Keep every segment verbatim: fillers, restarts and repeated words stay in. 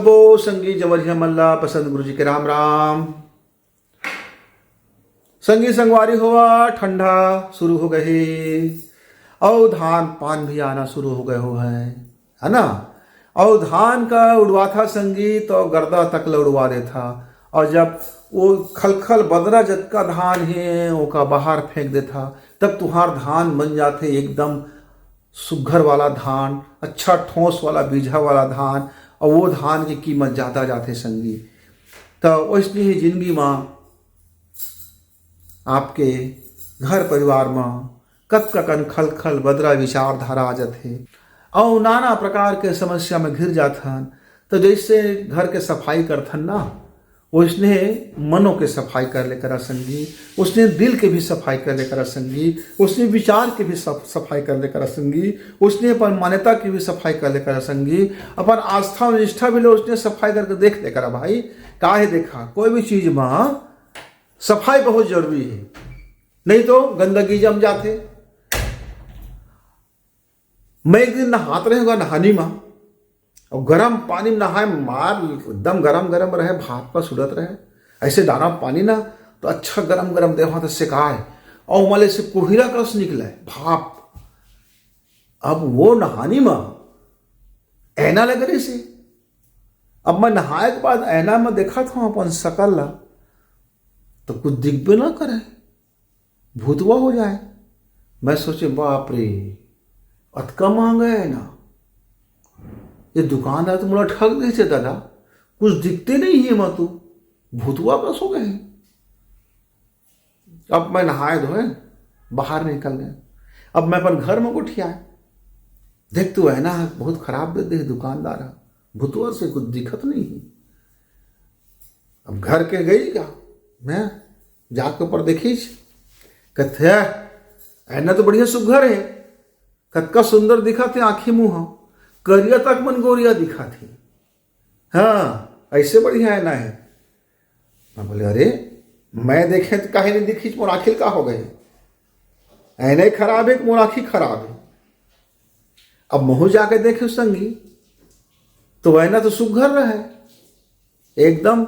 सबो संगी जमरिया मन ला बसंत गुरु जी के राम राम। संगी संगवारी होवा, ठंडा शुरू हो गए हे अउ धान पान भी आना शुरू हो गए हो है, है ना? अउ धान का उड़वाथा संगी तो गर्दा तक ल उड़वा देथा। अउ जब वो खलखल बदरा जतका धान हे ओका बाहर फेंक देथा, तब तुहार धान बन जाथे एकदम सुग्घर वाला धान, अच्छा ठोस वाला बीजहा वाला धान, अउ वो धान की कीमत ज्यादा जाथे संगी। त वैसने ही जिंदगी म आपके घर परिवार म कतका कन खलखल बदरा विचारधारा आ जाथे अउ नाना प्रकार के समस्या में घिर जाथन। त जैसे घर के सफाई करथन ना, वैसने मनो के सफाई कर ले करा संगी, वैसने दिल के भी सफाई कर ले करा संगी, वैसने विचार के भी सफ-, सफाई कर ले करा संगी, वैसने अपन मान्यता के भी सफाई कर ले करा संगी, अपन आस्था अउ निष्ठा भी ले वैसने सफाई करके देख ले करा भाई। काहे देखा, कोई भी चीज म सफाई बहुत जरूरी हे, नहीं तो गंदगी जम जाथे। मैं एक दिन नहात रहेंव नहानी म, अउ गरम पानी म नहाए, मार एकदम गरम गरम रहे, भाप का सुटत रहे, ऐसे डारा पानी ना, तो अच्छा गरम गरम देहा तो सेकाए, अउ ओमा ले से कोहिरा कस निकले भाप। अब वो नहानी म ऐना लगे रहिसे। अब मैं नहाए के बाद ऐना म देखत हंव अपन सकल ला, तो कुछ दिखबे ना करे, भूतवा हो जाए। मैं सोचे, बाप रे, अतका महंगा ऐना, ये दुकानदार तो मोला ठग देथे दादा, कुछ दिखते नहीं हे एमा तो, भूतवा कस हो गए हे। अब मैं नहाए धोए बाहर निकल गए। अब मैं अपन घर में गोठियाए, देख तो ऐना बहुत खराब दे दे दुकानदार ह, भूतवा से कुछ दिखत नहीं हे। अब घर के गई का, मैं जाके ऊपर देखीच, कथे, "ऐना तो बढ़िया सुग्घर हे, कतका सुंदर दिखत हे आँखी मुँह, करिया तक मन गोरिया दिखत हे। हाँ, ऐसे बढ़िया ऐना हे।" मैं बोले, "अरे, मैं देखे तो काहे नहीं दिखीच, मोर आँखी ल का हो गए? ऐना ही खराब हे कि मोर आँखी खराब हे?" अब महूँ जाके देखे संगी, तो ऐना तो सुग्घर रहे, एकदम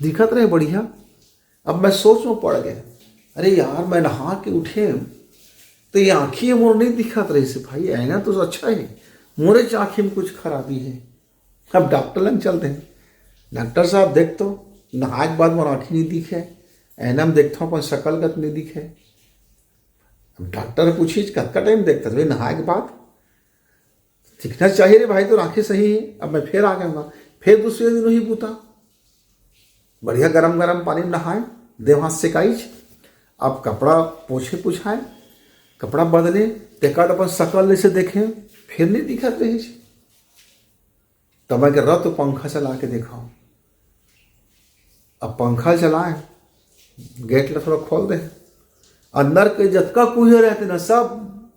दिखत रहे बढ़िया। अब मैं सोच में पड़ गए, अरे यार, मैं नहा के उठे, तो ये आँखी मोर नहीं दिखत रहिसे भाई, ऐना तो अच्छा हे, मोरे च आँखी में कुछ खराबी हे। अब डॉक्टर लंग चलते हैं, डॉक्टर साहब देख तो, नहाए के बाद मोर आँखी नहीं दिखे, ऐना में देखता हूँ अपन सकल कत नहीं दिखे। अब डॉक्टर पूछी, "कतका टाइम देखता?" तो नहाए के बाद दिखना चाहिए रे भाई, तो आँखें सही है। अब मैं फिर आ गया, फिर दूसरे दिन वही बूता, बढ़िया गरम गरम पानी में नहाए, देह हाथ सेकाइच, अब कपड़ा पोछे पुछाए, कपड़ा बदले, तेकर अपन सकल ले से देखे, फिर नहीं दिखत रहे। तब मैं कह रहा, "तो पंखा चला के देखा।" अब पंखा चलाए, गेट ला थोड़ा खोल दे, अंदर के जतका कुहिरा रहते ना, सब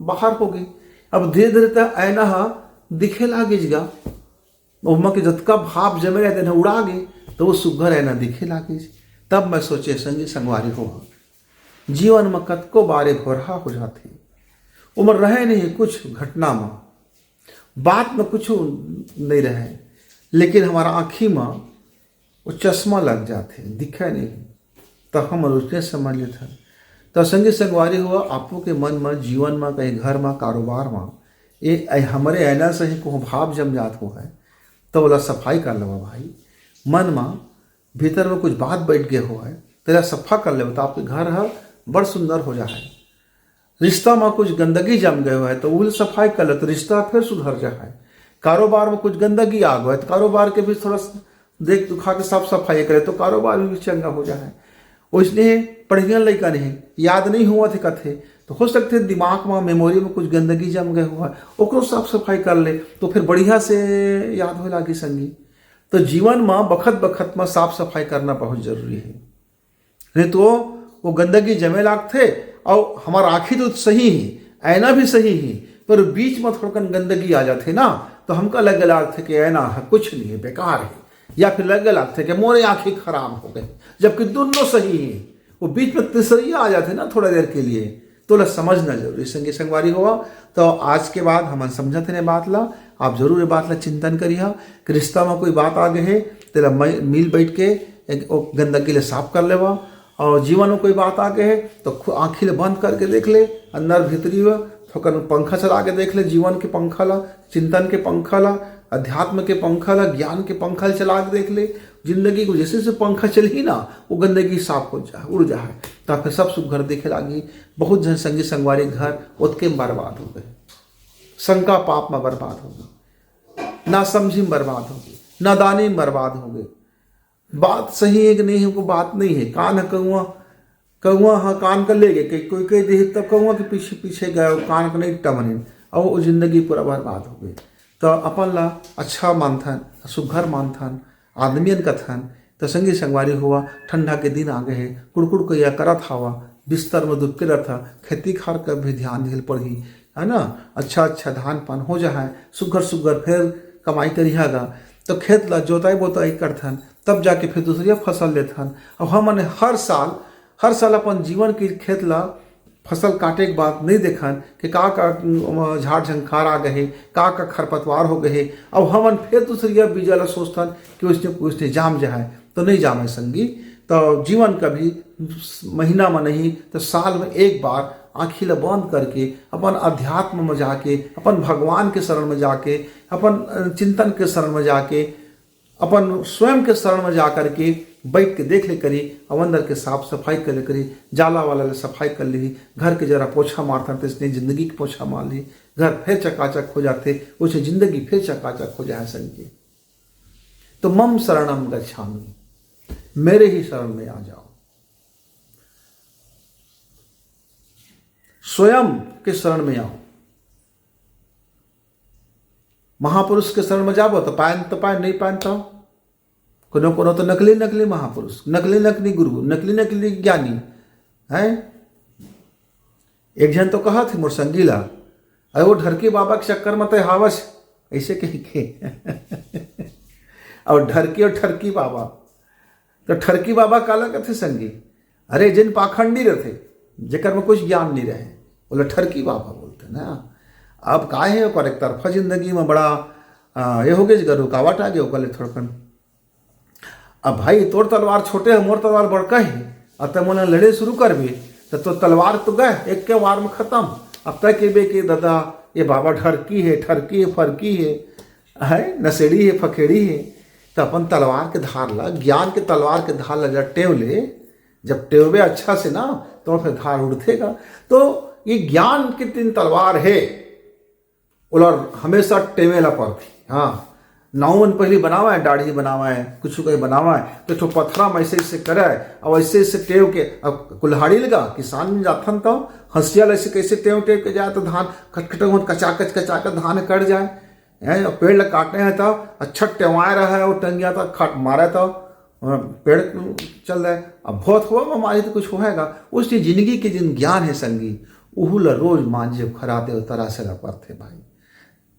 बाहर हो गए। अब धीरे धीरे तक ऐना हा दिखे लागिस गा, ओमा के जतका भाप जमे रहते ना, उड़ा गए, तो वो सुग्घर ऐना दिखे लागिस। तब मैं सोचे, संगी संगवारी हो, जीवन में कतको बारे भोरहा हो जाथे, ओमन रहे नहीं कुछ घटना में, बात में कुछ नहीं रहे, लेकिन हमारा आँखी में वो चश्मा लग जाथे, दिखे नहीं, तो हम उसने समझ लेथन। तो संगी संगवारी हो, आपो के मन में, जीवन में, कहीं घर में, कारोबार में, ये ऐ-, हमरे ऐना से ही कोई भाप जम जात हो है, तो ओला सफाई कर लेवा भाई। मन में, भीतर में कुछ बात बैठ गए हो है, तेला सफा कर लेवा, तो आपके घर ह बड़ सुंदर हो जा है। रिश्ता में कुछ गंदगी जम गए हो है, तो उहल सफाई कर ले, तो रिश्ता फिर सुधर जा है। कारोबार में कुछ गंदगी आ गए, तो कारोबार के भी थोड़ा स-, देख दुखा के साफ सफाई करे, तो कारोबार भी चंगा हो जा है। वैसने पढ़िया लइका नहीं, याद नहीं हुआ थे कथे, तो हो सकते दिमाग में, मेमोरी में कुछ गंदगी जम गए हुआ है, ओकरो साफ सफाई कर ले, तो फिर बढ़िया से याद होए लागी संगी। तो जीवन में बखत बखत में साफ सफाई करना बहुत जरूरी है, नहीं तो वो गंदगी जमे लागथे। और हमारा आँखी तो सही ही, ऐना भी सही ही, पर बीच में थोड़कन गंदगी आ जाथे ना, तो हमका लगे लागथे कि ऐना है, कुछ नहीं है, बेकार है, या फिर लगे लागथे कि मोरे आँखी खराब हो गए, जबकि दोनों सही है। वो बीच में तीसरिया आ जाथे ना थोड़ा देर के लिए, तोला समझना जरूरी, संगी संगवारी होवा। तो आज के बाद हमन समझत हन ये बात ला, आप जरूर ये बात ला चिंतन करिहा कि रिश्ता में कोई बात आ गए हे, तेला मैं-, मिल बैठ के एक, ओ गंदगी ले साफ कर लेवा। और जीवन में कोई बात आ गए हे, तो खु-, आँखी ले बंद करके देख ले, अंदर भीतरी में थोकन पंखा चला के देख ले, जीवन के पंखा ला, चिंतन के पंखा ला, अध्यात्म के पंखा ला, ज्ञान के पंखा ला चला के देख ले। जिंदगी को जैसे जैसे पंखा चलही ना, वो गंदगी साफ हो जा, उड़ जा है, तो फिर सब सुघर देखे लागी। बहुत झन संगी संगवारी घर ओतके में बर्बाद हो गए, शंका पाप में बर्बाद हो गए, ना समझी में बर्बाद हो गए, नादानी में बर्बाद हो गए। बात सही है कि नहीं है, वो बात नहीं है। कान ह कौआ, कौआ ह कान का ले गए, कोई, कोई कह दे तब कौआ के पीछे पीछे गए, कान का नहीं टमने, और वो जिंदगी पूरा बर्बाद हो गई। तो अपन ला अच्छा मानथन, सुघर मानथन, आदमियन कथन, तो संगी संगवारी होवा, ठंडा के दिन आ गए हे, कुड़कुड़ कइया करत हवा, बिस्तर में दुबके रहथा, खेती खार का भी ध्यान दिहल पड़ही, है ना? अच्छा अच्छा धान पान हो जाए, सुघर सुघर फिर कमाई करिहा गा, तो खेत ला जोताई बोताई करथन, तब जाके फिर दूसरिया फसल लेथन। अब हमन हर साल, हर साल अपन जीवन के खेत ला, फसल काटे के बाद नहीं देखन कि का का, अम, झाड़ झंखार आ गए हे, का का खरपतवार हो गए हे। अब हमन फिर दूसरिया बीजा ला सोचथन कि उसने, उसने जाम जाए, तो नहीं जामे संगी। तो जीवन कभी महीना में नहीं, तो साल में एक बार आँखी ला बंद करके अपन अध्यात्म में जाके, अपन भगवान के शरण में जाके, अपन, अ, चिंतन के शरण में जाके, अपन स्वयं के शरण में जा करके बैठ के देख ले करी, अउ अंदर के साफ सफाई कर ले करी, जाला वाला ले सफाई कर ली, घर के जरा पोछा मारथन, तइसने जिंदगी के पोछा मार ली, घर फिर चकाचक हो जाथे, वइसने जिंदगी फिर चकाचक हो जाए संगी। तो मम शरणम गच्छामि, मेरे ही शरण में आ जाओ, स्वयं के शरण में आओ। महापुरुष के शरण में जाबो तो पाएन तो पाएन, नहीं पाएन तो कोनो कोनो तो नकली नकली महापुरुष, नकली नकली गुरु, नकली नकली ज्ञानी हैं। एक झन तो कहा थे मोर संगी ला, "अरे वो ढरकी बाबा के चक्कर में तय हावस," ऐसे कही के। और ढरकी और ठरकी बाबा, तो ठरकी बाबा काला कथे संगी? अरे जिन पाखंडी रहथे, जेकर में कुछ ज्ञान नहीं रहे, बोले ठरकी बाबा बोलते ना। अब का है, ओकर एक तरफा जिंदगी में बड़ा, आ, ये हो गए, रुकावट आ गया ओकर ले थोड़कन। अब भाई, तोर तलवार छोटे है, मोर तलवार बड़का है, अब तै मोला लड़े शुरू करबे, त तोर तलवार तो गए, एक के वार में खत्म। अब तै कहबे कि दादा, ये बाबा ढरकी है, ठरकी है, फरकी है, है, नशेड़ी है, फकेड़ी है, तो अपन तलवार के धार ला, ज्ञान के तलवार के धार ला जब टेव ले, जब टेवबे अच्छा से ना, तो फिर धार उड़थेगा। तो ये ज्ञान के तीन तलवार है, ओला हमेशा टेवे ला पड़थे। हाँ, नाऊ मन पहली बनावा है, दाढ़ी बनावा है, कुछ कहीं बनावा है, तो एक ठो पथरा में ऐसे ऐसे करे, और ऐसे ऐसे टेव के, अब कुल्हाड़ी लगा, किसान में जाथन तो हंसिया ले ऐसे कैसे टेव टेव के जाए, तो धान खटखट होत कचाकच कचाकच धान कट जाए। हैं, अब पेड़ ला काटने हैं तो अच्छा टेवाए रहा है, वो टंगिया तो खट मारे तो, अ, पेड़ चल रहा है। अब बहुत हुआ, हमारी तो कुछ होएगा। उसकी जिंदगी के जिन ज्ञान है संगी, उहू ला रोज मांजे खराते और तरासे ला पड़थे भाई।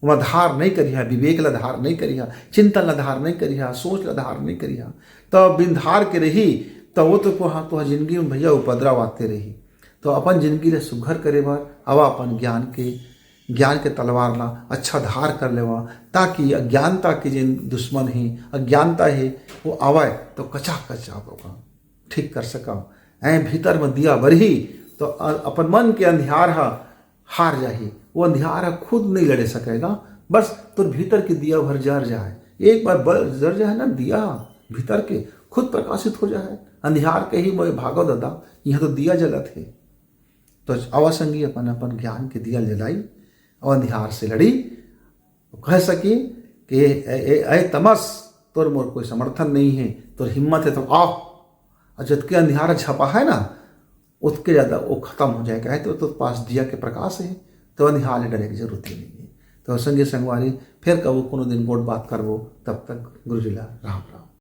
ओमा धार नहीं करिहा, विवेक ला धार नहीं करिहा, चिंतन ला धार नहीं करिहा, सोच ला धार नहीं करिहा, तो बिन धार के रही, तो वो तो कोहा, तोहा जिंदगी में भैया उपद्रव आते रही। तो अपन जिंदगी ला सुघर करे बर आवा, अपन ज्ञान के, ज्ञान के तलवार ला अच्छा धार कर लेवा, ताकि अज्ञानता के जिन दुश्मन हे, अज्ञानता हे, वो आवे तो कचाकच आप ओका ठीक कर सका। ऐ भीतर में दिया बरही, तो अ-, अपन मन के अंधियार हा हार जाही, वो अंधियार ह खुद नहीं लड़े सकेगा। बस तोर भीतर के दिया भर जर जाए, एक बार ब-, जर जाए ना दिया भीतर के, खुद प्रकाशित हो जाए। अंधियार के ही मोए भागो दादा, यहाँ तो दिया जलत है। तो आवा संगी, अपन अपन ज्ञान के दिया जलाई और अंधियार से लड़ी, कह सकी कि ए, ए, ए तमस, तोर मोर कोई समर्थन नहीं है, तोर हिम्मत है तो आओ। और जतके अंधियार झपा है ना, उतके ज्यादा वो खत्म हो जाएगा। है तो, तो पास दिया के प्रकाश है, तो अंधियार ले डरे की जरूरत ही नहीं है। तो संगी संगवारी, फिर कबो कोनो दिन गोठ बात करबो, तब तक गुरुजी ला राम राम।